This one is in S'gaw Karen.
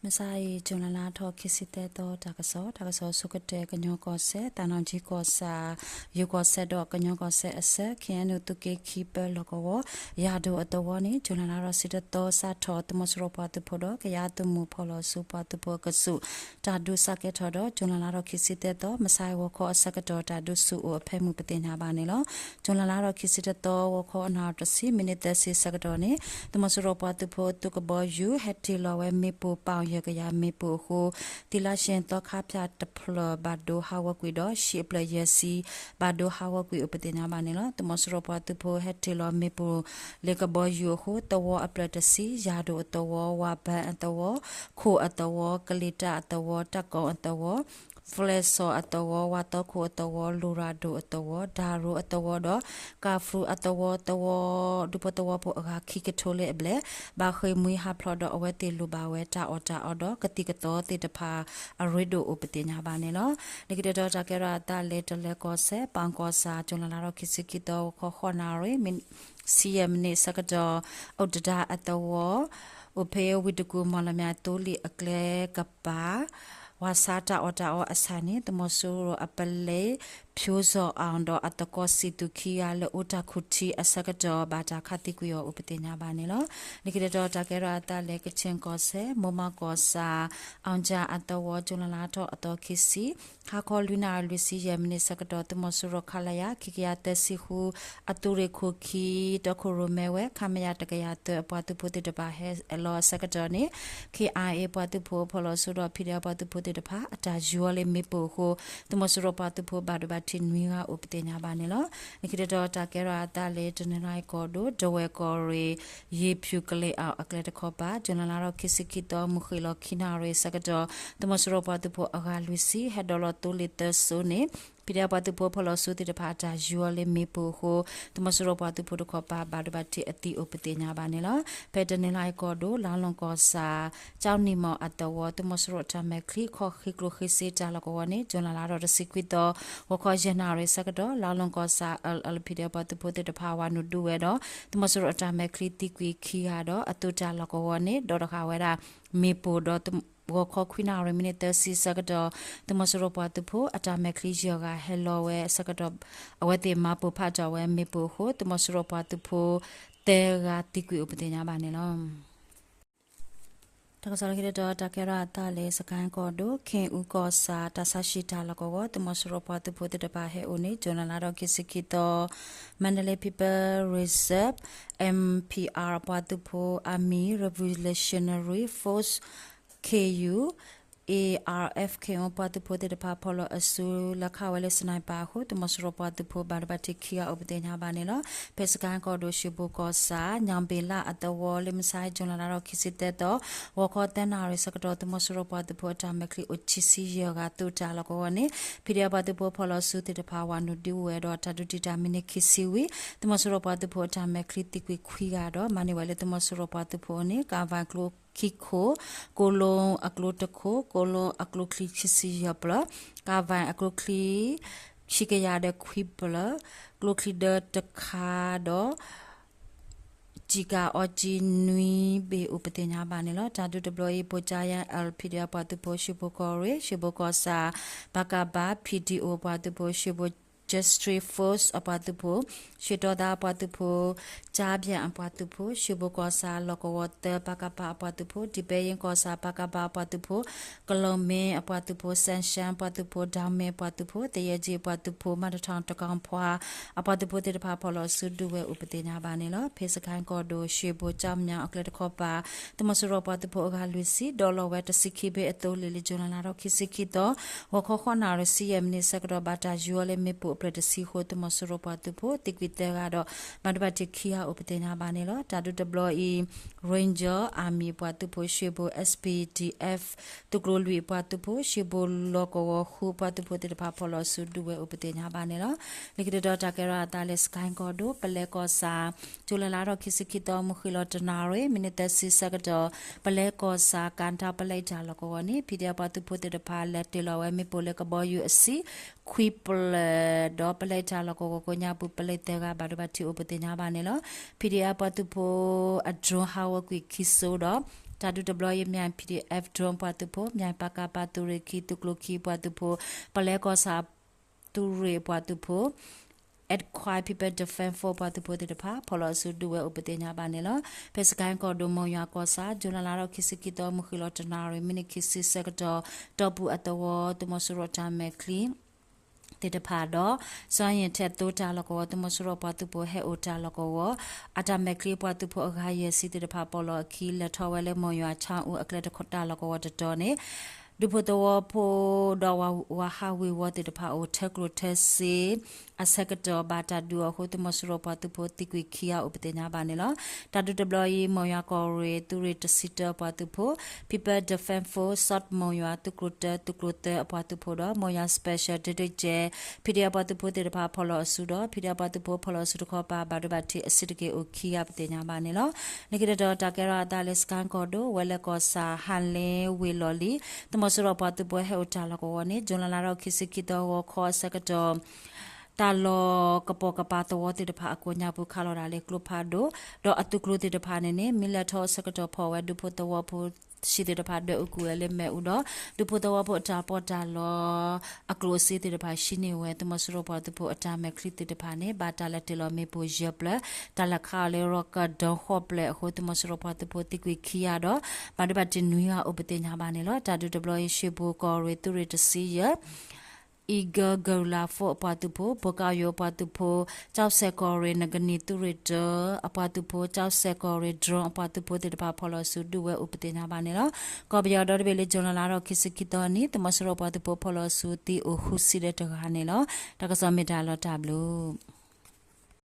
မုၢ်ဆါအံၤ ကၠူၤလဲလါထီၣ်ခံဆံသၢသီ တၢ်ကစီၣ်, တၢ်ကစီၣ်ဆိကတၢၢ် ကညီကီၢ်စဲၣ် သးနီၣ်ကၠံကီၢ်ဆၣ်, ယိၤကီၢ်စဲၣ်ဒီးကညီကီၢ်စဲၣ်အဆၢ ခ့ၣ်အဲၣ်ယူၣ် သုးက့ခံပၢလီၢ်ကဝီၤ ယၤဒိၣ်အသဝီန့ၣ် ကၠူၤလဲလါထီၣ်တဆံတၢသီ စးထီၣ် သုးမီၤစိရိၤပှၤသုးဖိဒီး ကယၤသုးမုၢ်ဖီၣ်လီၤဆူပှၤသုးဖိအကဆူး တၢ်ဒုးစးကဲထီၣ်ဒီး ကၠူၤလဲလါထီၣ်ခံဆံသၢသီ မုၢ်ဆါဂီၤခီအဆၢကတီၢ် တၢ်ဒုးဆူၣ်အိၣ်အဖၢမုၢ် ပသ့ၣ်ညါဘၣ်န့ၣ်လီၤ. ကၠူၤလဲလါထီၣ်ခံဆံတၢသီ ဂီၤခီအနၣ်ရံၣ်တဆံ မံးနံးသၢဆံဆၢကတီၢ်န့ၣ် သုးမီၤစိရိၤပှၤသုးဖိအသုးကဘီယူၤ ဟဲတ့ၢ်လီၤဝဲမ့ၣ်ပိၢ်ပီၣ်ယဲၢ်ကယၤမ့ၣ်ပိၢ်အဃိ သံလါၡ့သီခါဖၠၣ်တဖျၢၣ်ဘၣ်ဒိဟးဂီၤကွံာ်ဒီး ဟံၣ်အဖျၢၣ်ယဲၢ်ဆံ ဘၣ်ဒိဟးဂီၤကွံာ်အိၣ် ပသ့ၣ်ညါဘၣ်န့ၣ်လီၤ. သုးမီၤစိရိၤပှၤသုးဖိဟဲတ့ၢ်လီၤမ့ၣ်ပိၢ်လၢကဘီယူၤအဃိ သဝီအဖျၢၣ်တဆံ ယၤဒိၣ်အသဝီ, ဝၢ်ဘၢအသဝီ, ခိၣ်အသဝီ, ကလံၤတၢ်အသဝီ, တၢ်ကိၣ်အသဝီ, ဖျဲးစီၤအသဝီ, ဝၣ်သီခိၣ်အသဝီ, လိၤရၤဒိၣ်အသဝီ, ဒၣ်ရိအသဝီဒီး ကၣ်ဖရူအသဝီ, သဝီ ဒူဖိသဝီဖိအဂၤခံကထိလၢအဘျဲၣ် ဘၣ်ဃ့ၢ်မှံဟးဖျိးဒီးအဝဲသ့ၣ်လိၣ်ဘၣ်ဝဲတၢ်အီၣ်တၢ်အီဒီး ကသံၣ်ကသီသ့ၣ်တဖၣ်အရ့ဒိၣ်အိၣ် ပသ့ၣ်ညါဘၣ်န့ၣ်လီၤ. လၢခံတတီၤ တၢ်ကဲထီၣ်အသးလၢတလၢကီၢ်စဲၣ် ပၣ်ကီၢ်ဆၣ် ကၠူၤလဲလါထီၣ်ခံဆံခံသီ ဂီၤခီဃိးနၣ်ရံၣ် ဆံယဲၢ်မံးနံးဆၢကတီၢ် အိၣ်တဒါအသဝီ အိၣ်ဖဲဝ့ၢ်တကူၣ် မီၣ်လမၠဲၣ်သိလ့ၣ်အကျဲကပၤ ဝၤဆါတၢ်အီၣ်တၢ်အီအဆၣ်န့ၣ် သုးမီၤစိရိၤအပလဲ ဖၠိစီၤအီၤဒီးအသကိးစံၣ်သူၣ်ခံဂၤလၢအိၣ်တၢ်ခူၣ်ထံအဆၢကတီၢ် ဘၣ်တၢ်ခးသံကွံာ်အီၤအိၣ် ပသ့ၣ်ညါဘၣ်န့ၣ်လီၤ. လၢခံတတီၤ တၢ်ကဲထီၣ်အသးလၢကခၠ့ၣ်ကီၢ်စဲၣ် မိၢ်မးကီၢ်ဆၣ် အီၣ်ကၠၣ်အသဝီ ကၠူၤလဲလါထီၣ်အသီခံဆံ ဟါခီလွံၢ်နၣ်ရံၣ်လွံၢ်ဆံယဲၢ်မံးနံးဆၢကတီၢ် သုးမီၤစိရိၤ ခလရ ခံကယၤသၢဆံဃု အသုးရ့ၣ်ခိၣ်ခံ တီခိၣ်ရိၣ်မဲဝဲ ခမရ တကယၤသၢ အပှၤသုးဖိသ့ၣ်တဖၣ်ဟဲလီၤအဆၢကတီၢ်န့ၣ် ခ့ၣ်အဲၣ်အ့ၣ် ပှၤသုးဖိဖီၣ်လီၤဆူဒီး ဖံးဒဲး ပှၤသုးဖိသ့ၣ်တဖၣ် အတၢ်ယူၤအီၤလၢမ့ၣ်ပိၢ်အဃိ သုးမီၤစိရိၤပှၤသုးဖိဘၣ်ဒိဘၣ်ထံးနွံဂၤအိၣ် ပသ့ၣ်ညါဘၣ်န့ၣ်လီၤ. လၢခံတတီၤ တၢ်ကဲထီၣ်အသးလၢတနီသရံၣ်ကီၢ်ဒိၣ် ဒဝဲၢ်ကီၢ်ရ့ၣ် ယ့ၣ်ဖၠူၣ်ကလ့ၣ်အီၣ်အကျဲတခီပၤ ကၠူၤလဲလါထီၣ်ခံဆံခံသီ မုၢ်ဃ့ၢ်လီၤခံနၣ်ရံၣ်ဆၢကတီၢ် သုးမီၤစိရိၤပှၤသုးဖိအဂၤလွံၢ်ဆံ ဟဲဒိးလီၤသိလ့ၣ်သၢစိန့ၣ် ဖံးဒဲး ပှၤသုးဖိဖီၣ်လီၤဆူသ့ၣ်တဖၣ်အတၢ်ယူၤအီၤလၢမ့ၣ်ပိၢ်အဃိ သုးမီၤစိရိၤပှၤသုးဖိတခီပၤ ဘၣ်ဒိဘၣ်ထံးအသံအိၣ် ပသ့ၣ်ညါဘၣ်န့ၣ်လီၤ. ဖဲတနီသရံၣ်ကီၢ်ဒိၣ် လါလီၢ်ကီၢ်ဆၣ် ကၠီနံၣ်မီၣ်အသဝီ သုးမီၤစိရိၤအတၢ်မဲာ်ချံ ခီၣ်ဃ့ကျိၣ်ဃ့စ့တၢ်လီၢ်ကဝီၤန့ၣ် ကၠူၤလဲလါထီၣ်တဆံခွံသီ ဂီၤခီယဲၢ်နၣ်ရံၣ်ဆၢကတီၢ် လါလီၢ်ကီၢ်ဆၣ် အၣ်လ်အၣ်လ် ဖံးဒဲး ပှၤသုးဖိသ့ၣ်တဖၣ် ဝၤနုာ်ဒုးဝဲဒီး သုးမီၤစိရိၤအတၢ်မဲာ်ချံသံကွံာ်ခံဂၤဒီး အသုးတၢ်လီၢ်ကဝီၤန့ၣ် ဒီးတဃာ်ဝဲဒၣ် မ့ၣ်ပိၢ်ဒီး ဂီၤခီခွံနၣ်ရံၣ်မံးနံးသၢဆံဆၢကတီၢ် သုးမီၤစိရိၤပှၤသုးဖိအတၢ်မဲာ်ချံယဲၢ်ဂၤဟဲလီၤဝဲအဆၢကတီၢ် အဝဲသ့ၣ်မၤပိၢ်ဖးထီၣ်ဝဲမ့ၣ်ပိၢ်အဃိ သုးမီၤစိရိၤပှၤသုးဖိ သၢဂၤသံကွံာ်အိၣ် ပသ့ၣ်ညါဘၣ်န့ၣ်လီၤ. တၢ်ကစီၣ်လၢခံတတီၤ တၢ်ကဲထီၣ်အသးလၢ စကဲၣ်ကီၢ်ဒိၣ် ခ့ၣ်အူကီၢ်ဆၣ် တၢ်ဆါဟံၣ်တၢ်လီၢ်ကဝီၤ သုးမီၤစိရိၤပှၤသုးဖိသ့ၣ်တဖၣ်ဟဲအိၣ်န့ၣ် ကၠူၤလဲလါထီၣ်ခံဆံခံသီ Mandalay People Reserve, M P R အပှၤသုးဖိ Army Revolutionary Force, K U, A R F K O ပှၤသုးဖိသ့ၣ်တဖၣ်ဖီၣ်လီၤအစု လၢခးဝဲလၢ sniper အဃိ သုးမီၤစိရိၤပှၤသုးဖိဘၣ်ဒိဘၣ်ထံးခံဂၤအိၣ် ပသ့ၣ်ညါဘၣ်န့ၣ်လီၤ. ဖဲစကဲၣ်ကီၢ်ဒိၣ် ရှ့ဘိၣ်ကီၢ်ဆၣ် ညောင်ပင်လအသဝီ လၢမုၢ်ဆါ ကၠူၤလဲလါထီၣ်ခံဆံသၢသီ ဂီၤခီသၢနၣ်ရံၣ်ဆၢကတီၢ် သုးမီၤစိရိၤပှၤသုးဖိအတၢ်မဲာ်ချံအိၣ်ခံဆံယဲၢ်ဂၤ သုးတၢ်လီၢ်ကဝီၤန့ၣ် ဖံးဒဲး ပှၤသုးဖိဖီၣ်လီၤစုသ့ၣ်တဖၣ် ဝၤနုာ်ဒုးဝဲဒီး တၢ်ဒုးတံာ်တာ်မံးနံးခံဆံဝံၤ သုးမီၤစိရိၤပှၤသုးဖိအတၢ်မဲာ်ချံသံကွံာ်ခွံဂၤဒီး မၤန့ၢ်ဝဲလၢသုးမီၤစိရိၤပှၤသုးဖိအအိၣ်န့ၣ် ကၣ်ဝဲၣ်အကျိခံခိၣ်, ကိးလိအကျိတခိၣ်, ကိးလိအကျိချံခံဆံယဲၢ်ဖျၢၣ်, ကၣ်ဝဲၣ်အကျိချံ ခံကယၤဒီးခွံဖျၢၣ်, ကျိချံဒၢတခါဒီး ကျံကၤအီကၠံနွံဘ့ၣ်အိၣ် ပသ့ၣ်ညါဘၣ်န့ၣ်လီၤ. တၢ်ဒုးတဘျီအံၤ ပိကၠါယဲၢ် L P D F ပှၤသုးဖိ ရှ့ဘိၣ်ကီၢ်ရ့ၣ်, ရှ့ဘိၣ်ကီၢ်ဆၣ်, ပကဖ P D O အပှၤသုးဖိ, ရှ့ဘိၣ် Justice Force အပှၤသုးဖိ, ရှ့တီသါအပှၤသုးဖိ, ကၠါဘျဲၣ်အပှၤသုးဖိ, ရှ့ဘိၣ်ကီၢ်ဆၣ် လီၢ်ကဝီၤသၢ ပကဖ အပှၤသုးဖိ, ဒံဘဲယ့ကီၢ်ဆၣ် ပကဖ အပှၤသုးဖိ, ကလီၤမ့ၣ်အပှၤသုးဖိ, စဲၣ်ရှၣ်ပှၤသုးဖိ, ဒီမ့ၣ်အပှၤသုးဖိ, သယဲၢ်ကၠံအပှၤသုးဖိ, မၤတထီၣ်တကီၢ်ဖှါ အပှၤသုးဖိသ့ၣ်တဖၣ် ဖီၣ်လီၤစုဒုးဝဲအိၣ် ပသ့ၣ်ညါဘၣ်န့ၣ်လီၤ. ဖဲစကဲၣ်ကီၢ်ဒိၣ် ရှ့ဘိၣ်ကၠီမၠၣ်အကျဲတခီပၤ သုးမီၤစိရိၤပှၤသုးဖိအဂၤလွံၢ်ဆံ ဒိးလီၤဝဲတဆံခံဘ့ၣ်အသိလ့ၣ်လၢ ကၠူၤလဲလါထီၣ်ခံဆံခံသီ ဂီၤခီဃိးနၣ်ရံၣ်ဆံယဲၢ်မံးနံးဆၢကတီၢ် ဘၣ်တၢ်ယူၤအီၤလၢမ့ၣ်ပိၢ်အဖျၢၣ်တဆံအဃိ သုးမီၤစိရိၤပှၤသုးဖိ သံကွံာ်သၢဂၤဒီး ဘၣ်ဒိဘၣ်ထံးခံဂၤအိၣ် ပသ့ၣ်ညါဘၣ်န့ၣ်လီၤ. တၢ်ဒုးတဘျီအံၤ Ranger Army ပှၤသုးဖိ ရှ့ဘိၣ် S P D F သုးကျိၤလွံၢ်အပှၤသုးဖိ ရှ့ဘိၣ်လီၢ်ကဝီၤဃုအပှၤသုးဖိသ့ၣ်တဖၣ် ဖီၣ်လီၤစုဒုးဝဲအိၣ် ပသ့ၣ်ညါဘၣ်န့ၣ်လီၤ. လၢခံတတီၤ တၢ်ကဲထီၣ်အသးလၢ စကဲၣ်ကီၢ်ဒိၣ် ပလဲကီၢ်ဆၣ် ကၠူၤလဲလါထီၣ်ခံဆံခံသီ မုၢ်ဃ့ၢ်လီၤတနၣ်ရံၣ် မံးနံးသၢဆံဆၢကတီၢ် ပလဲကီၢ်ဆၣ် ကၣ်တၢ်ပလဲတၢ်လီၢ်ကဝီၤန့ၣ် ဖံးဒဲးပှၤသုးဖိသ့ၣ်တဖၣ် လဲၤတ့ၢ်လီၤဝဲမ့ၣ်ပိၢ်လၢကဘီယူၤအဆံ ခွံဖျၢၣ်ဒီး ပလဲတၢ်လီၢ်ကဝီၤကိးညါပူၤ ပလဲသၢဂၤ ဘၣ်ဒိဘၣ်ထံးအိၣ် ပသ့ၣ်ညါဘၣ်န့ၣ်လီၤ. ဖံးဒဲးပှၤသုးဖိအ drone ဟးဂီၤကွံာ်ခံစိဒီး တၢ်ဒုးတဘျီအံၤ မၠဲၣ် P D F drone ပှၤသုးဖိ, မၠဲၣ် ပကဖ သုးရ့ၣ်ခံ သုးကျိၤခံပှၤသုးဖိ, ပလဲကီၢ်ဆၣ် သုးရ့ၣ်ပှၤသုးဖိ, Ed Khwai People Defense Force ပှၤသုးဖိသ့ၣ်တဖၣ် ဖီၣ်လီၤအစုဒုးဝဲအိၣ်ပသ့ၣ်ညါဘၣ်န့ၣ်လီၤ. ဖဲစကဲၣ်ကီၢ်ဒိၣ် မိၢ်ယွၤကီၢ်ဆၣ် June လါထီၣ်ခံဆံခံသီ မုၢ်ဃ့ၢ်လီၤတနၣ်ရံၣ် မံးနံးခံဆံဆၢကတီၢ် တီၢ်ပူၤအသဝီ သုးမီၤစိရိၤတၢ်မဲာ်ချံ သ့ၣ်တဖၣ်ဒီး စွမ်းအင်ထဲသိမ်းတၢ်လီၢ်ကဝီၤ သုးမီၤစိရိၤပှၤသုးဖိဟဲအိၣ်တၢ်လီၢ်ကဝီၤ အတၢ်မဲာ်ချံပှၤသုးဖိအဂၤယဲၢ်ဆံသ့ၣ်တဖၣ် ပိာ်လီၤအခံ လဲၤထီၣ်ဝဲလၢမိၢ်ယွၤ ဆၣ်အူ အကျဲတၢ်လီၢ်ကဝီၤတတီၤန့ၣ် ဒူဖိသဝီဖိဒီးဝၤဟးဝ့ၤဝီၤသ့ၣ်တဖၣ်အိၣ် ထၢကျိၣ်ထၢစ့အဆၢကတီၢ် ဘၣ်တၢ်ဒုးအီၤအဃိ သုးမီၤစိရိၤပှၤသုးဖိသံကွံာ်ခံဂၤအိၣ်ပသ့ၣ်ညါဘၣ်န့ၣ်လီၤ. တၢ်ဒုးတဘျီအံၤ မိၢ်ယွၤကီၢ်ရ့ၣ် သုးရ့ၣ်တဆံတၢအပှၤသုးဖိ, People Defense Force South မိၢ်ယွၤ သုးကျိၤတၢ သုးကျိၤသၢအပှၤသုးဖိဒီး မိၢ်ယွၤ Special Tactics Group, P D F ပှၤသုးဖိသ့ၣ်တဖၣ် ဖီၣ်လီၤအစုဒီး P D F ပှၤသုးဖိဖီၣ်လီၤအစုတခီပၤ ဘၣ်ဒိဘၣ်ထံးအစုတက့ၢ်အိၣ်ခံဂၤပသ့ၣ်ညါဘၣ်န့ၣ်လီၤ. လၢခံတတီၤ တၢ်ကဲထီၣ်အသးလၢ စကဲၣ်ကီၢ်ဒိၣ် ဝဲလဲကီၢ်ဆၣ် ဟးလ့ဝ့ၢ်လီၢ်လံၤ သုးမီၤစိရိၤပှၤသုးဖိဟဲအိၣ်တၢ်လီၢ်ကဝီၤန့ၣ် June လါထီၣ်ခံဆံခံသီ ဂီၤခီအဆၢကတီၢ် တၢ်လီၢ်ကပိာ်ကပၤသဝီသ့ၣ်တဖၣ်အကိးညါပူၤ ခးလီၤဒၣ်လၢကျိဖးဒိၣ် ဒီးအသုးကျိၤသ့ၣ်တဖၣ်န့ၣ်န့ၣ် မ့ၢ်လဲၤထီၣ်အဆၢကတီၢ်ဖီၣ်ဝဲ ဒူဖိသဝီဖိဆံးသ့ၣ်တဖၣ် ဒွဲၣ်အူကွံာ်ဝဲလၢမ့ၣ်အူဒီး ဒူဖိသဝီဖိအတၢ်ပီးတၢ်လီအကျိၣ်အစ့သ့ၣ်တဖၣ် ဟံးန့ၢ်ဝဲ သုးမီၤစိရိၤပှၤသုးဖိအတၢ်မဲာ်ချံသ့ၣ်တဖၣ်န့ၣ် ဘၣ်တၢ်လဲၤတ့ၢ်လီၤမ့ၣ်ပိၢ်ယဲၢ်ဖျၢၣ် တၢ်လဲၤခးအီၤလၢ rocket drone ဃိးဖျၢၣ်အဃိ သုးမီၤစိရိၤပှၤသုးဖိသံကွံာ်ခံဂၤဒီး ဘၣ်ဒိဘၣ်ထံးနွံဂၤအိၣ်ပသ့ၣ်ညါဘၣ်န့ၣ်လီၤ. တၢ်ဒုးတဘျီအံၤ ရှ့ၣ်ပူၤကီၢ်ရ့ၣ် သုးရ့ၣ်တဆံယဲၢ် Eagle Guerrilla Force အပှၤသုးဖိ, ဘိကၣ်ယိၤအပှၤသုးဖိ, ကၠီၣ်စဲၣ်ကီၢ်ရ့ၣ် နကနံၣ်သုးရ့ၣ်တၢအပှၤသုးဖိ, ကၠီၣ်စဲၣ်ကီၢ်ရ့ၣ် drone အပှၤသုးဖိသ့ၣ်တဖၣ် ဖီၣ်လီၤအစုဒုးဝဲအိၣ်ပသ့ၣ်ညါဘၣ်န့ၣ်လီၤ. ကီၢ်ပယီၤဒီတဘ့ၣ်လၢ June လါထီၣ်ခံဆံခံသီန့ၣ် သုးမီၤစိရိၤပှၤသုးဖိဖီၣ်လီၤအစုသံအိၣ်ဃုဆံဒီးတဂၤန့ၣ်လီၤ. တၢ်ကစီၣ်မ့ၢ်တၢ်လီၤတၢ်ဘျုး